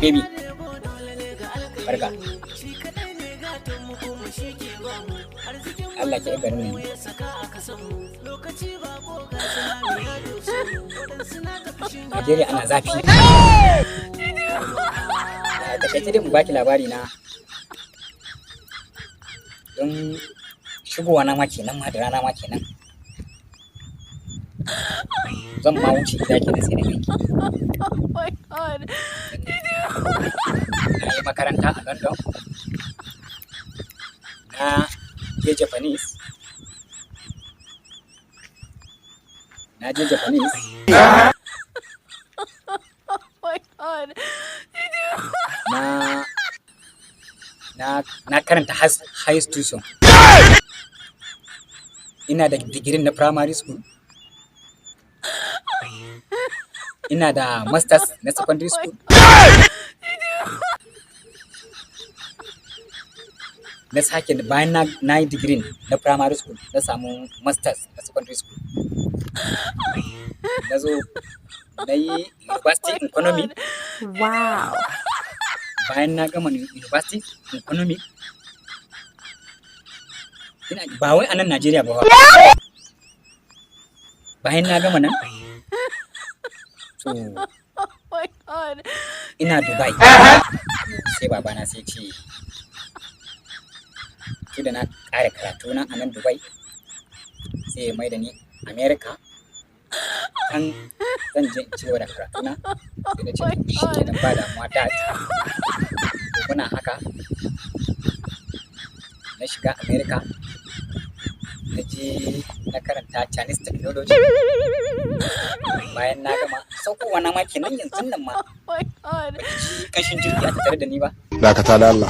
Baby, barka. Allah ke garin nan. Najeriya ana zafi. A takaice dai mu baki labari na don shigowa na ma kenan, ma da rana ma kenan. Zan ma wuce gida kenan sai na ganki. Oh my God. Na yi makaranta a London. Na je Japanese. Na je Japanese. Oh my God. Na na na karanta high institution. Ina da digirin na primary school. Ina da masters na secondary school. Na sake bayan na yi digirin na primary school, na samu masters na secondary school. Na zo na yi university economy. Wow. Bayan na gama university economy, ina ba wai a nan Najeriya ba fa. Bayan na gama nan, to Oh my God. ina Dubai. Sai babana sai ce, tunda na ƙara karatu na a nan Dubai, sai ya mai da ni America. Can zan je in ci gaba da karatu na. Sai na ce to shi kenan, ba damuwa dad. To muna haka. Na shiga America. Na je na karanta Chinese technology. Bayan na gama, saukowa na ma kenan yanzun nan ma. Oh my God. Baki ji ƙanshin jirgi a tattare da ni ba. Dakata da Allah.